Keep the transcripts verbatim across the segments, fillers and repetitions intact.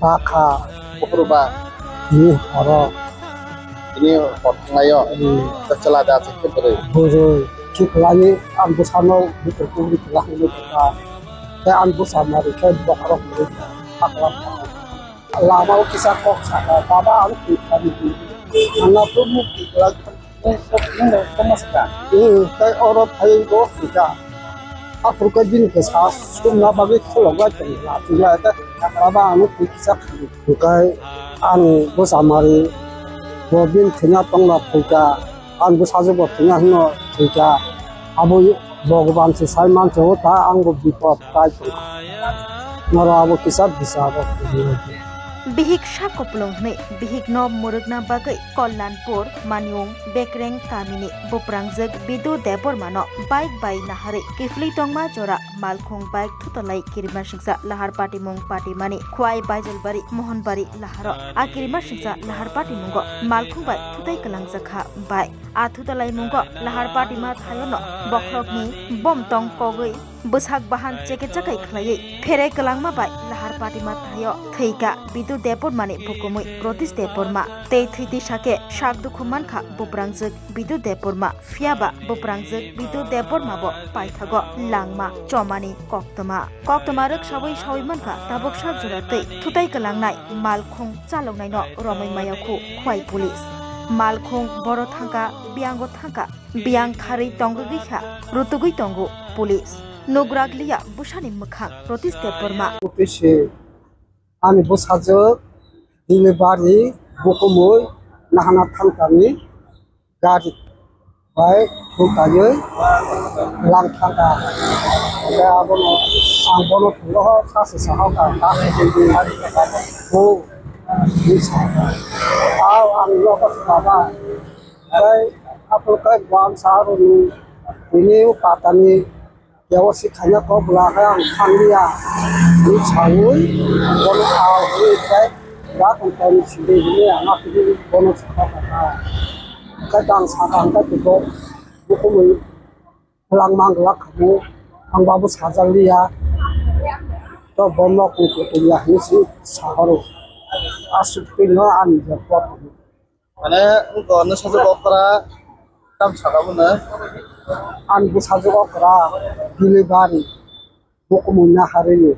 Bakha. Buphuru ba? Ni horo. Ini hor thanglaio. Hmm. Chwla da se khe bwrwi. Bwrwi. Khiklai ang bwsano bukur kubri kwlak wngwi thangkha. Tei ang bwsa mari khe bokhorok wngwi thangkha. Lama o kisa kok saka, "Baba, ang twi thani di." Ang no mukti kwlak. Nwng, nwng, nwng tongma saka? Hmm, tei oro phaiwi bo hwnkha. Aphuru khe bini bwsa sumna bagwi khulok lai tongo, lachwi lai khe, "Baba, ano twi kisa khani." Hwnkhe ani bwsa mari bo bini thwina tongna thwikha, ani bwsajwk bo thwina hwnwi thwikha. Abo Bhagwan se sai manse o ta ang bo bipod tai tongkha. Noro abo kisa bicharo. Bihik sak kupulung hwnwi bihikno mwrwkna bagwi Kalyanpur, Maniung, Bekreng kamini buprangjwk Bidu Debbarmano bike bai naharwi kiphilwi tongma jora malkhung bike thutalai kirima singsa lahar patimung patimani Khwai Baijalbari Mohonbari laharo. A kirima singsa lahar patimungo malkhung bai thutai kwlangjakha bike. A thutalaimungo lahar patima thaiono bokhorokni bomtong kogwi bwsak bahan cheke chakai khlaiwi pherai kwlangma bai lahar patima thaio thwikha Bidu Debbarmani bukumui Ratish Debbarma. Tei thwitwi sakhe sak dukhu mankha buprangjwk Bidu Debbarma, phiyaba buprangjwk Bidu Debbarmabo paithago langma chomani koktwma. Koktwma rwk sawi sawi mankha tabuk sak jora twi thutai kwlangnai malkhung chaloknaino romwi maya khu Khwai police. Malkhung boro thangkha, biyango thangkha, biyang kharwi tongrwgwi kha rutugwi tongo police. Nugrak liya bwsani mwkhang Ratish Debbarma. Twi se ani bwsajwk delivery bukumui nahana thangkani gari bai thukaiwi lang thangkha. Hwnkhe abono ang bono thwngwi sachi sahokha, "Bo," hinwi sakha. Ang nogo swkang, tei aphuru khe buwan sa aroni tini patani K Y C khaina kok bwla khe ang thangliya hinwi saui bono ah hinwi tei ba tongthokni simi hinwi ang aphuru bono sakha kha. Hwnkhe ang sakha hwnkhe teibo bukumui langma glak khamu ang babu sajakliya. To bono kutu kuya hinwi se sahoro. Aswk twino ani je pot. Mane, wngkha nwsajwk okra, tam saka mano? Ani bwsajwk okra, delivery, bukumui naharwi.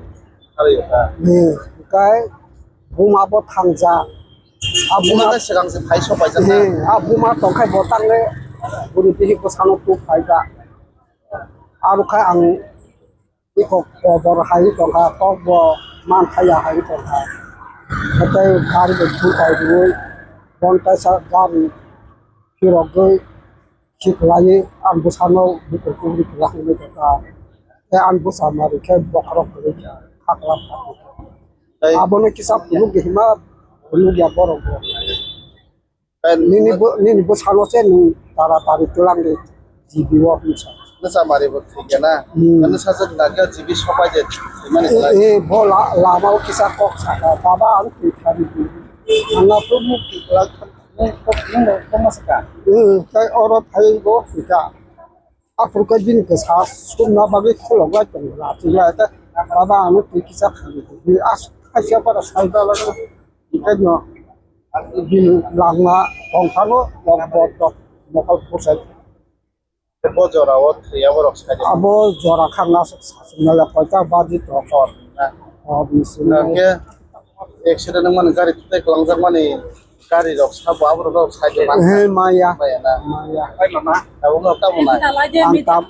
Harwi kha. Ni, hwnkhe buma bo thangjak. A buma buma khe swkang se phai sok paijak na? Ni, a buma tongkhai bo tangle, bwrwi bihik bwsano tuk phaikha. Aro khe ang Iko kobor hai tongkha, kok bo man thaya hai tongkha. Hatai gari bo thutai rwi, bontaisa gari phirogwi khiklaiwi ang bwsano bukur kubri kwlak wngwi tongkha. Tei ang bwsa mari khe bokhorok kwrwi kha, khakla kha. Tei abono kisa phunukya hima phunukya borok bo. Nini bo, nini bwsano se nwng tara tari twlang di G B o hinsa. Nwsa mari bo thwikya na? Hmm. Nwsa se dakya G B sopai je thwimani kwlai. Eh, eh, bo la-, lama o kisa kok saka, "Baba, ang twi thani di." Ang na to mukti kwlai, nwng kok, nwng kok ma saka? Hmm, tei oro phai bo thwikha. Aphuru khe bini kwsa sumna bagwi khulok lai tongo, lachwi lai khe, "Baba, ano twi kisa khani di." Bini as-, kaisa para sai dalano, hwnkhe no bini langma tongtharo, nok bo tok mokol bwsai. Bo jora o thwiya borok sai de. Abo jora khangna aswk sasumna le koita baji tok. Hor na. Hor ni simi. Hwnkhe accident wngmani gari tei kwlangjak mani. Gari rok sabo aborok rok side o mangkha. He, maya. Maya na? Maya. Tabuk no tamo nai? Ang tab-,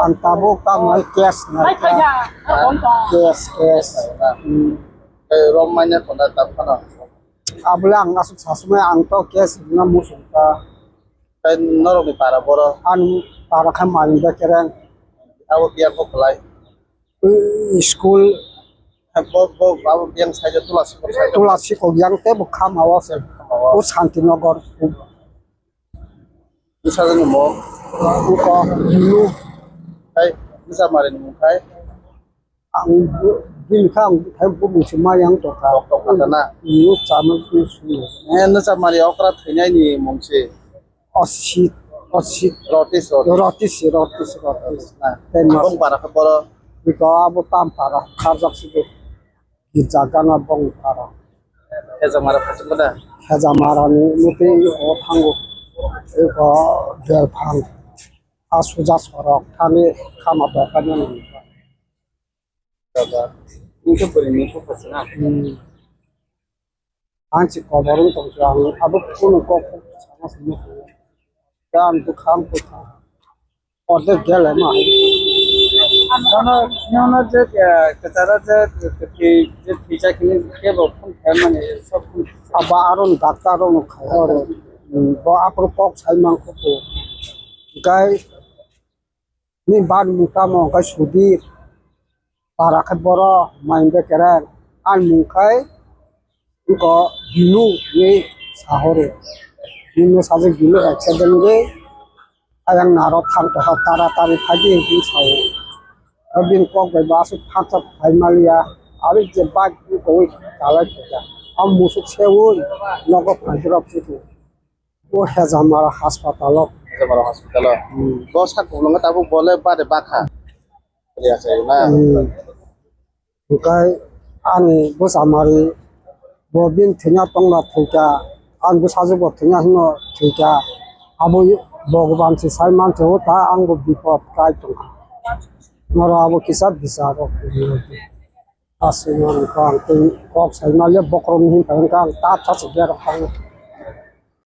ang tabuk tamo nai cash nai ka. Cash, cash. Hmm. Eh, rom manya khona tab khana. Abole ang aswk sasumai ang to cash na musung ta. Tei norok ni para boro? Ang para kha mani bekereng. Abo biya kok belai. School. Bo, bo, abo yang side o Tulasi kok side o. Tulasi kok yang tei bo khama o se. Khama o. O Santinagar. Bwsajwk ni mung? Uko, Lu. Hai, bwsa mari ni mung khai? Ang bu-, bini kha ang hai bumung se ma yang tokha. Tok tok kha na? Lu chama tu su. Eh, nwsa mari okra thwinai ni mung se? Osit, osit. Rotis, rotis. Rotis, rotis, rotis. Na. Ten mas. Bong para khe boro? Biko abo tam para, kharjak sido. Girja gana bong para. Hejamara phasing bada. Hejamara ni muti o thango. Eko belphang. A suja sorok thani khama dokani. Baba. Ningke beri ningke phasing na. Hmm. Ang si koborong tongsi ang abo phone kok sama sama. Dan tu kham tu kham. Order gele ma. Nono, nono je, eh, kachara je, je, je, je, phisa kini kebo phone khe mani sob phone. Aba aron doctor ron khai oro. Hmm, bo apro kok sai mang kho ko. Gai ni ban muta mo gai sudir. Para khe boro main de kereng. Ang mung khai Wngkha Bilu hinwi sahoro. Bini sajwk Bilu accident wngwi ayang naro thang tongkha, tara tari phaidi hinwi sao. Aro bini kok bai bo aswk phansa phai maliya. Aro je bike wngkha wi kalai khaikha. Amo musuk sewi nogo phaidi rok se tongo. O Hejamara hospital o. Hejamara hospital o. Hmm. Bo sak kuplungo tabuk bole bade bakha. Ria se na. Hmm. Hwnkhe ani bwsa mari bo bini thwina tongna thwikha, ani bwsajwk bo thwina hwnwi thwikha, abo Bhogoban se sai manse o ta ang bo bipot kai tongkha. Noro abo kisa bicharo aswk mano kok sai maliya bokhorokni hwnka hwnka ang ta ta se berok thango.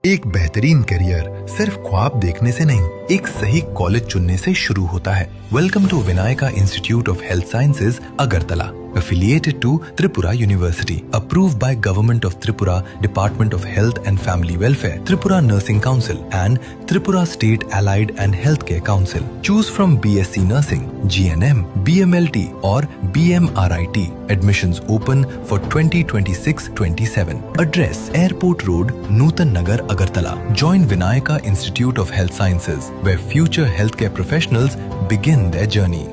एक बेहतरीन करियर सिर्फ ख्वाब देखने से नहीं, एक सही कॉलेज चुनने से शुरू होता है। Welcome to Vinayaka Institute of Health Sciences, Agartala, affiliated to Tripura University, approved by Government of Tripura, Department of Health and Family Welfare, Tripura Nursing Council and Tripura State Allied and Healthcare Council. Choose from B S C Nursing, G N M, B M L T or B M R I T. Admissions open for twenty twenty-six twenty-seven. Address: Airport Road, Nutan Nagar, Agartala. Join Vinayaka Institute of Health Sciences, where future healthcare professionals begin their journey.